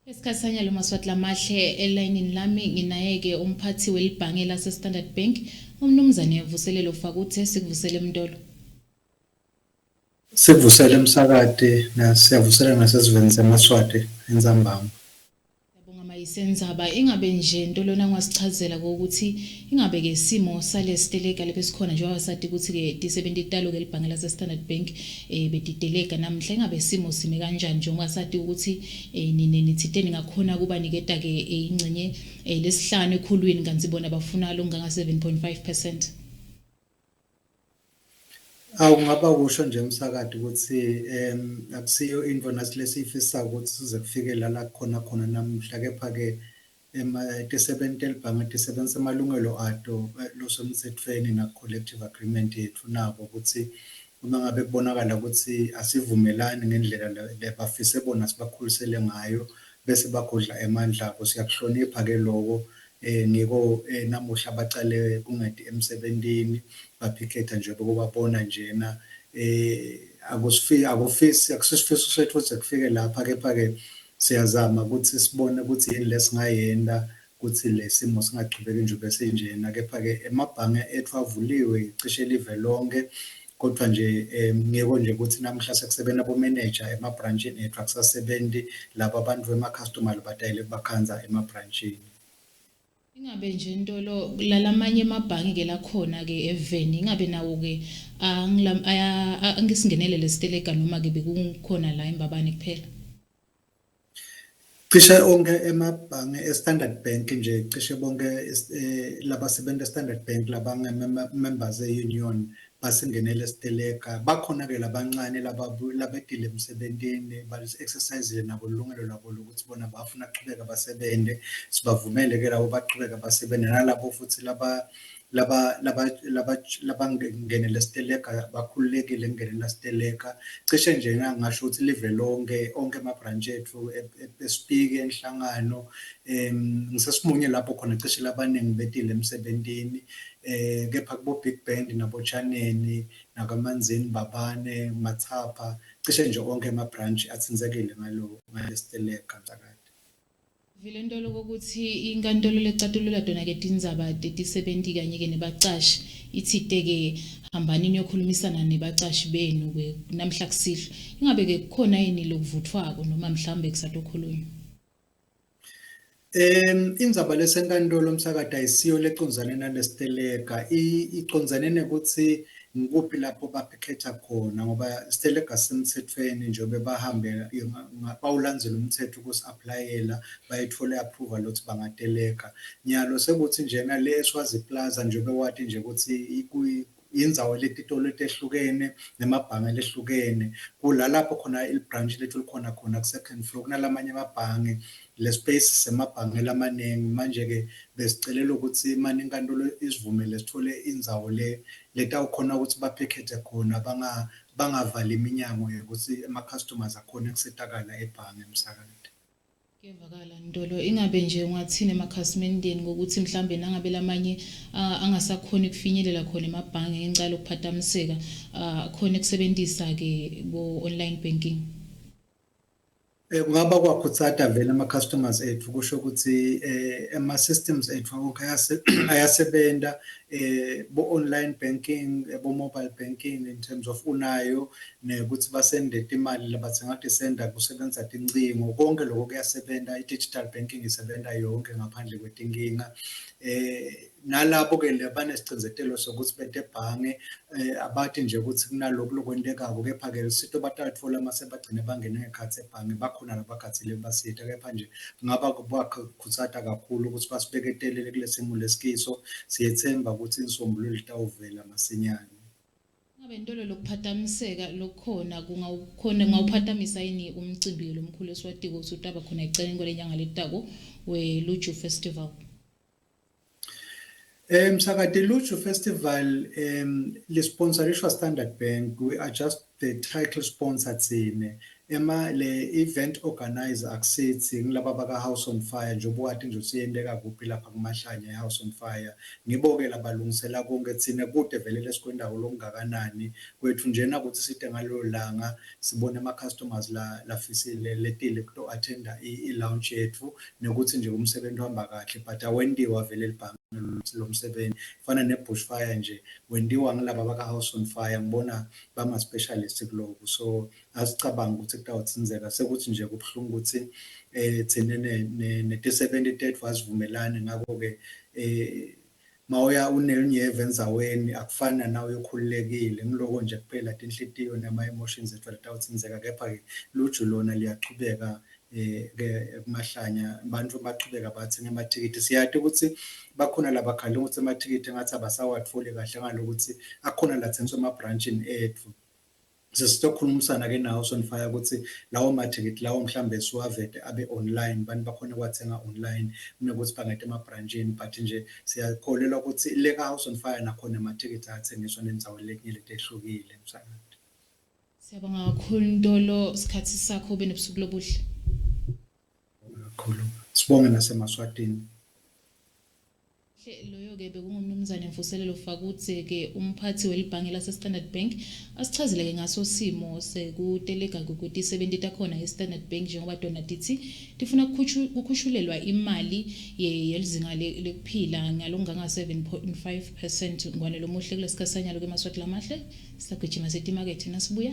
Esikhathi sanyalo Maswati lamahle, elayinini lami nginaye-ke umphathi welibhange lase-Standard Bank, umnumzane Vuselelo Fakuthe. Sikuvusele, Mntolo. Sikuvusele, emsakati, siyavusela nasesiveni semaswati entsambama. Siyabonga, Mayisendzaba. Ingabe nje, Ntolona, ungasichazela kokuthi ingabe-ke simo salesiteleka lebesikhona, njengoba sati ukuthi-ke tisebenti talo-ke libhange lase-Standard Bank betiteleka namhla, ingabe simo sime kanjani, njengoba sati ukuthi nine nitsite ningakhona kubaniketa-ke ingcenye 5 ekhulwini, kanti bona bafuna lokunganga 7.5%? Awu, kungaba kusho nje, umsakati, ukuthi akusiyo into nasi lesiyifisako ukuthi size kufike la kukhona khona namuhla, kepha-ke tisebenti telibhange tisebenzisa amalungelo ato losemtsetfweni naku-collective agreement yethu nabo, ukuthi uma ngabe kubonakala ukuthi asivumelani ngendlela lebafise bona sibakhulisele ngayo, bese bagodla emandla abo. Siyakuhlonipha-ke loko. Ngiko namuhla bacale kungeti emsebentini, baphikhetha nje bokubabona njena. Akufisi, akusisifiso sethu ukuthi kufike lapha, kepha-ke siyazama ukuthi sibone ukuthi yini lesingayenta ukuthi le simo singachubeki nje besinjena. Kepha-ke emabhange ethu avuliwe cishe live lonke, kodwa nje ngiko nje ukuthi namuhla sekusebenza abo-manager ema-branch-ini ethu, akusasebenzi laba bantu ema-customer labatayele bakhandza ema-branch-ini. Ingabe nje, Ntolo, lalamanye emabhange-ke lakhona-ke eveni, ingabe nawo-ke angisingenele lesiteleka, noma-ke bekukhona la eMbabane kuphela? Cishe onke emabhange e-Standard Bank nje, cishe bonke labasebenza e-Standard Bank labangema-members e-union basingenele siteleka. Bakhona-ke labancane labetile emsebentini, bali-exercise-ile nabo ilungelo labo lokuthi bona bafuna kuchubeka basebente. Sibavumele-ke labo bachubeka basebenze, nalabo futhi laba laba laba laba labangenele siteleka bakhululekile ukungenela siteleka. Cishe nje ngingasho ukuthi live lonke, onke ama-branch ethu eSpiki, eNhlangano, ngisesimunye lapho khona cishe labaningi betile emsebentini, kepha kubo Big Bend nabo Tshaneni nakaManzini, Mbabane, Matsapha, cishe nje onke ama-branch atsintsekile ngalesiteleka, msakati. Vile, Ntolo, kokuthi inkantolo lecatulula tona-ke tindzaba tetisebenti kanye-ke nebacashi itsite-ke hambani niyokhulumisana nebacashi benu-ke namhla kusihlwa. Ingabe-ke kukhona yini lokuvuthwako, noma mhlawumbe kusatokhulunywa? Indzaba lesenkantolo, umsakati, ayisiyo lecondzane nalesiteleka, icondzane nekuthi ngikuphi lapho baphikhetha khona, ngoba isiteleka sisemtsetfweni njengoba bahambe bawulandzela umthetho ukusi-apply-ela, bayitfole approval ukuthi bangateleka. Nyalo sekuthi njena le eSwazi Plaza, njengoba wati nje ukuthi indzawo letitolo letehlukene nemabhange lehlukene, kula lapho khona i-branch lethu likhona khona ku-second floor, kunalamanye amabhange, le space semabhange lamaningi. Manje-ke besicelela ukuthi mane inkantolo isivumele sithole indzawo le letawukhona ukuthi baphikhethe khona, bangavali iminyango yokuthi ema-customers akhone kusitakala ebhange, emsakati. Kuyevakala, Ntolo. Ingabe nje ungathini emakhasimendeni ngokuthi mhlambe nangabe lamanye angasakhoni kufinyelela khona emabhange ngenxa yalokuphatamiseka, akhone kusebentisa-ke bo-online banking? Kungaba kwakhutsata vele ama-customers ethu, kusho ukuthi ama-systems ethu wonke ayasebenta, bo-online banking, bo-mobile banking, in terms of unayo nekuthi basende timali labatsenga tisenda kusebenzisa tincingo, konke lokho kuyasebenta. I-digital banking isebenta yonke ngaphandle kwetinkinga. Nalabo-ke labanesicindzetelo sokuthi bete ebhange, abathi nje ukuthi kunaloku lokwentekako, kepha-ke lusito batalitfola mase bagcine bangene ngekhatsi ebhange, bakhona labagadzile basita. Kepha nje kungaba kubakhutsata kakhulu ukuthi basibeketelele kule simo lesikiso. Siyetsemba ukuthi insombululo itawuvela masinyane. Ngabe, Ntolo, lokuphatamiseka lokukhona kungawukhona kungawuphatamisa yini umcimbi lomkhulu esiwatiko ukuthi utaba khona eceleni kwale nyanga letako weLuju Festival? Msakati, Luju Festival lisponsorishwa Standard Bank. We are just the title sponsor tsine. Ema le event organizer akusithi, ngilaba baka House on Fire, njengoba wathi nje usiyenteka kuphi lapha kuMahlanya e-House on Fire. Ngibo-ke labalungisela konke, thina kude vele lesikwendawo lokungakanani kwethu njena ukuthi side ngalelo langa sibone ama-customers la lafisile letile kuto-attenda i-launch yethu, nokuthi nje umsebenzi uhamba kahle, but awentiwa vele libhange lo msebenzi. Fana ne-bushfire nje, wentiwa ngilaba baka-House on Fire, ngibona bama-specialist kulokhu, so asicabanga ukuthi kutawutsinzeka. Sekuthi nje kubuhlungu ukuthi thina netisebenti tethu asivumelani, ngakho-ke mawuya unelunyeva endzaweni akufani nawe ukhululekile. Ngiloko nje kuphela, tinhlitiyo nama-emotions ethu atawutsinzeka, kepha-ke luju lona liyachubeka ke kuMahlanya, bantfu bachubeka bathenga emathikithi. Siyati ukuthi bakhona labakhala ukuthi emathikithi engathi abasawatholi kahle, ngalokuthi akhona lathengiswa ema-branchini ethu. Sesitokhulumisana-ke na-House on Fire ukuthi lawo mathikithi lawo mhlambe siwavete abe online, bantu bakhona ukuwathenga online kunokuthi bangete ema-branchini, but nje siyakholelwa ukuthi le ka-House on Fire nakhona emathikithi ayathengiswa nendzaweni letinye letehlukile, msakati. Siyabonga kakhulu Ntolo, sikhathi sakho, ube nobusuku lobuhle. Kakhulu, sibonge nasemaswatini. Loyo-ke bekungumnumzane Mvuselelo Fakudze-ke, umphathi welibhange lase-Standard Bank, asichazele-ke ngaso simo sekutelega kwetisebenti takhona e-Standard Bank, njengoba tona titsi tifuna kukhushulelwa imali yelizinga lekuphila ngalokunganga-7.5%. Ngwane lomuhle kulesikhathi sanyalo-ke, Maswati lamahle, sisagijima setimakethe nasibuya.